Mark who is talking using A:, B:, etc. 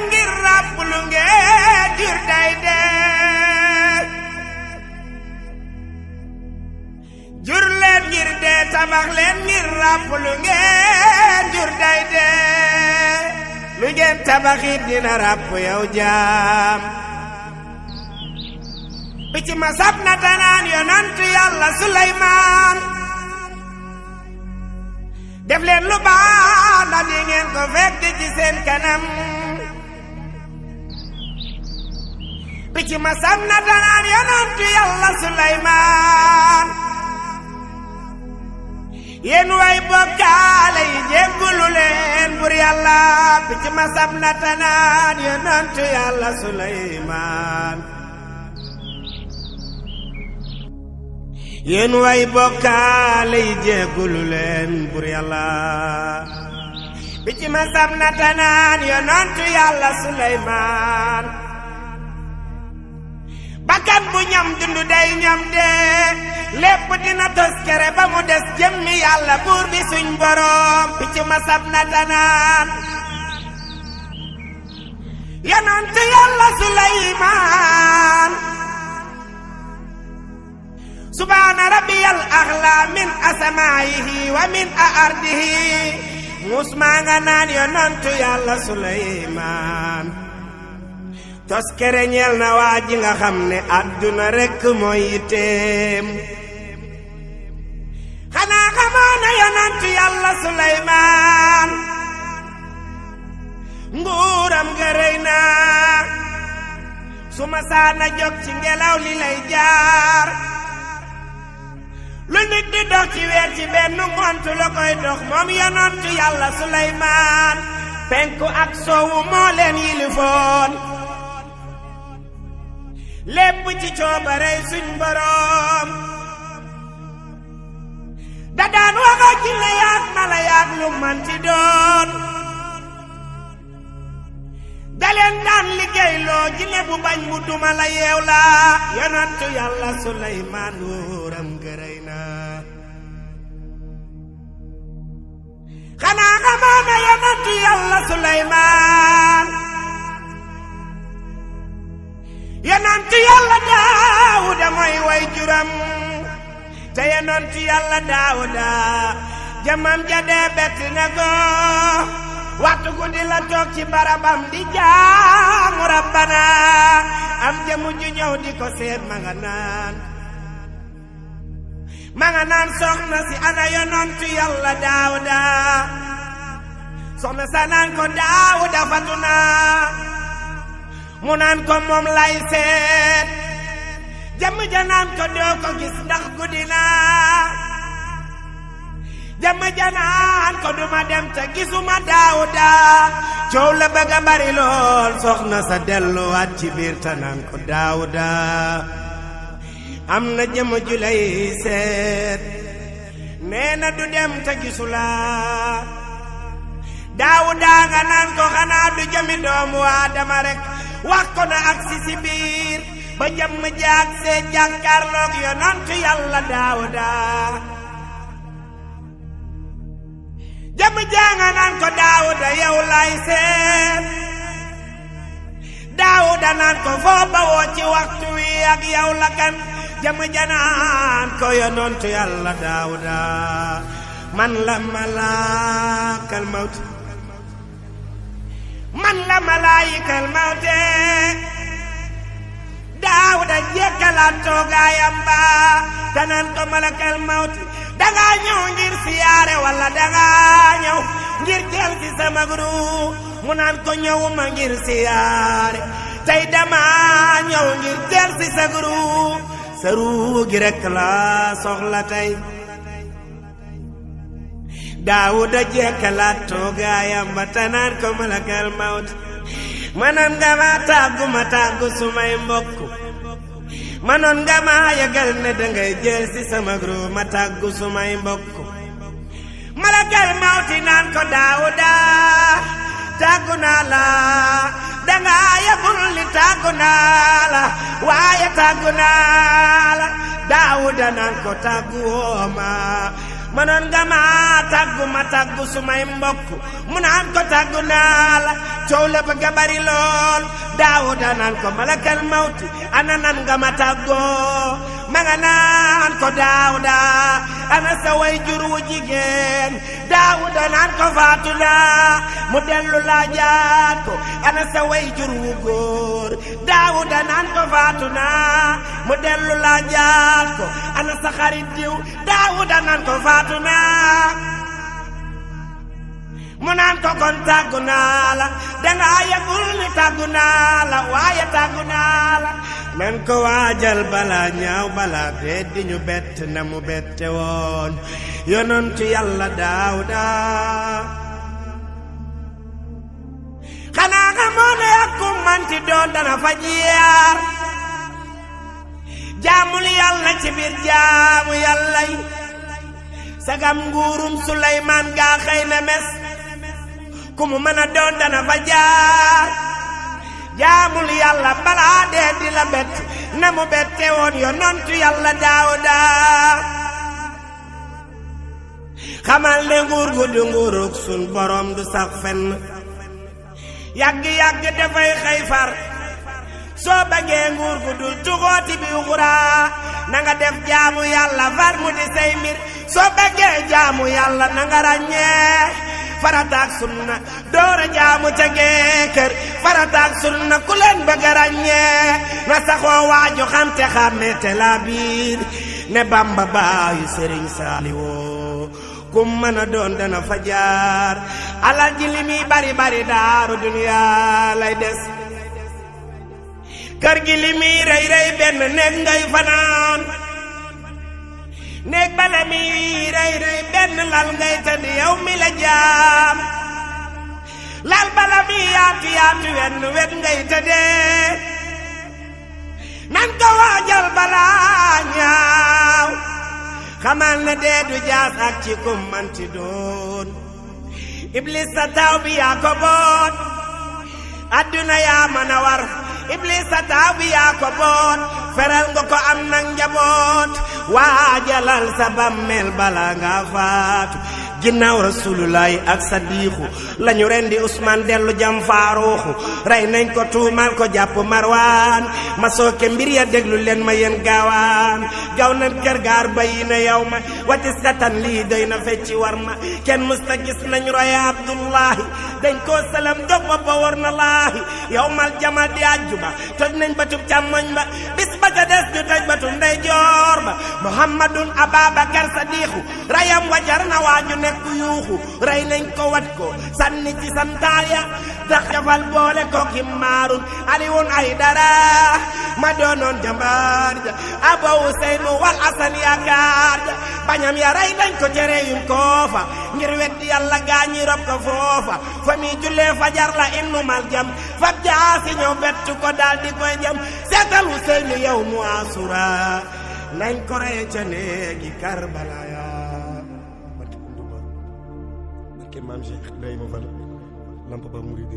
A: ngir ràpp lu ngeen jur day dee jur leen ngir dee tabax leen ngir ràpp lu ngeen jur day dee lu ngeen tabaxit dina ràpp yow jaam picc ma sab na tanaan yonantu yàlla Suleymaan def leen lu baax ndax di ngeen ko fekk ci seen kanam picc ma sab na tanaan yonantu yàlla Suleymaan yéen way bokkaale yi jéggulu leen bur yàlla picc ma sab na tanaan yonantu yàlla Suleymaan yéen way bokkaale yi jéggulu leen bur yàlla picc ma sab na tanaan yonantu yàlla Suleymaan bakkan bu ñam dundu day ñam dee lépp dina tos kere ba mu des jëmmi yàlla buur bi suñ boroom picc ma sab na tanaan yonantu yàlla Suleymaan subhaana rabbiyal axla min asamaayihi wa min ardihi muus maa nga naan yonantu yàlla Suleymaan tos kere ñeel na waa ji nga xam ne àdduna rekk mooy yitteem xanaa xamoo na yonantu yàlla Suleymaan nguuram ga rëy na su ma saana jóg ci ngelaw li lay jaar lu nit di dox ci weer ci benn ngontu la koy dox moom yonantu yàlla Suleymaan penku ak soowu moo leen yilifoon lépp ci coobarey suñ boroom da daan wax ak jinne yaak mala yaak lu man ci doon da leen daan liggéey loo jinne bu bañ bu duma la yeew la yonantu yàlla Suleymaan wóoram gërëy na xanaa xamaa na yonantu yàlla Suleymaan yonantu yàlla Daawuda mooy way juram te yonantu yàlla Daawuda jamam ja dee bett na ko waxtu guddi la toog ci barabam di jaamu rabbana am jëmu ju ñëw di ko seet ma nga naan soxna si ana yonantu yàlla Daawuda soxna sa naan ko Daawuda fatu na mu naan ko moom lay seet jëmm ja naan ko doo ko gis ndax guddi na jëmm ja naan ko duma dem te gisuma Daawuda coow la bëgg a bari lool soxna sa delluwaat ci biir te naan ko Daawuda am na jëmm ju lay seet nee na du dem te gisula Daawuda nga naan ko xanaa du jëmi doomu Aadama rek wax ko na ak si biir ba jëmm jaag see jàkkaarloog yonantu yàlla Daawuda jëmm jaanga naan ko Daawuda yow lay seet Daawuda naan ko foo bawoo ci waxtu wi ak yow la kan jëmm ja naan ko yonantu yàlla Daawuda man la malaakal mawti man la malaayikal mawte Daawuda jekkalaat toogaayam ba danaan ko malakal mawti dangaa ñëw ngir siyaare walla dangaa ñëw ngir jël ci sama guru mu naan ko ñëwuma ngir siyaare tey dama ñëw ngir jël ci sa guru sa ruu gi rekk la soxla tey Daawuda jekkalaat toogaayam ba tanaan ko malakal mawti manoon nga ma tàggu sumay mbokk manoon nga ma yëgal ne dangay jël ci sama guru ma tàggu sumay mbokk malakal mawti naan ko Daawuda tàggu naa la danga yëgul li tàggu naa la waaye tàggu naa la Daawuda naan ko tàggu wooma mënoon nga ma tàggu sumay mbokk mu naan ko tàggu naa la coow la bëgg a bari lool Daawuda naan ko malakal mawti ana nan nga ma tàggoo ma nga naan ko Daawuda ana sa way jur wu jigéen Daawuda naan ko faatu naa mu dellu laajaat ko ana sa way jur wu góor Daawuda naan ko faatu naa mu dellu laajaat ko ana sa xarit diw Daawuda naan ko faatu naa mu naan ko kon tàggu naa la danga yëgul ni tàggu naa la waaye tàggu naa la nan ko waajal balaa ñaaw balaa bee di ñu bett na mu bette woon yonentu Yàlla Daawuda xanaa xamoo ne ak ku manti doon dana fa jiyaar jaamul Yàlla ci biir jaamu Yàlla yi sagam nguurum Suleymaan gaa xëy na mes ku mu mën a doon dana fa jaar jaamul Yàlla balaa dee di la bett na mu bette woon yonentu Yàlla Daawuda xamal ne nguur gu du nguurug sun borom du sax fenn yàgg dafay xëy far soo bëggee nguur gu dul tuxooti bi xuraa na nga def jaamu Yàlla far mu di say mbir soo bëggee jaamu Yàlla na nga ràññee farataak sunna doora jaamu ca geekër farataak sunna ku leen bëgg a ràññee na saxoo waaju xam te xàmmee te laa biir ne Bamba baayu Sëriñ Saaliwoo kum mën a doon dana fa jaar alal ji li muy bari bari daaru duniyaa lay des kër gi li muy rëy rëy benn néeg ngay fanaan néeg bale mi rëy rëy benn lal ngay tëdd yow mi la jaam lal bala mi yaatu yaatu wenn wet ngay tëddee nan ko waajal balaa ñaaw xamal ne dee du jaas ak ci kum manti doon Iblis sa taw bi yaa ko boot adduna yaa mën a war Iblis sa taw bi yaa ko boot feral nga ko am nag njaboot waajalal sa bammeel bala nga faatu ginnaaw Rasulullaay ak Sadiixu lañu rendi Usmaan dellu jam Faaruuxu rey nañ ko tuumal ko jàpp Marwaan ma sooke mbir ya déglu leen ma yéen gaawaan gaw nan kër gaar bayi na yow ma watis katan lii doy na fecci war ma kenn musta gis nañ roye Abdullahi dañ koo salam dog ba ba war na laahi yow mal jama di àjjuma toj nañ batub càmmoñ ba bis ba ca des ñu toj batub ndeyjoor ba Muhammadun Ababakar Sadiixu rayam wajar na waaju nekk yuuxu rey nañ ko wat ko sànni ci santaaya tax jafal boole ko ki maarun Aliyun Aydara ma doonoon jambaar ja Abu Useynu wal Asan yaakaar ja bañam ya rey nañ ko cere yum koofa ngir weddi Yàlla gaañi rob ko foofa fa mi jullee fajar la innu mal jam fab jaasi ñëw bettu ko daal di koy jam seetal Useynu yow mu asura nañ ko rey ca néegi Karbala ya barke maam Cheikh Ibrahima Fall lamp ba murid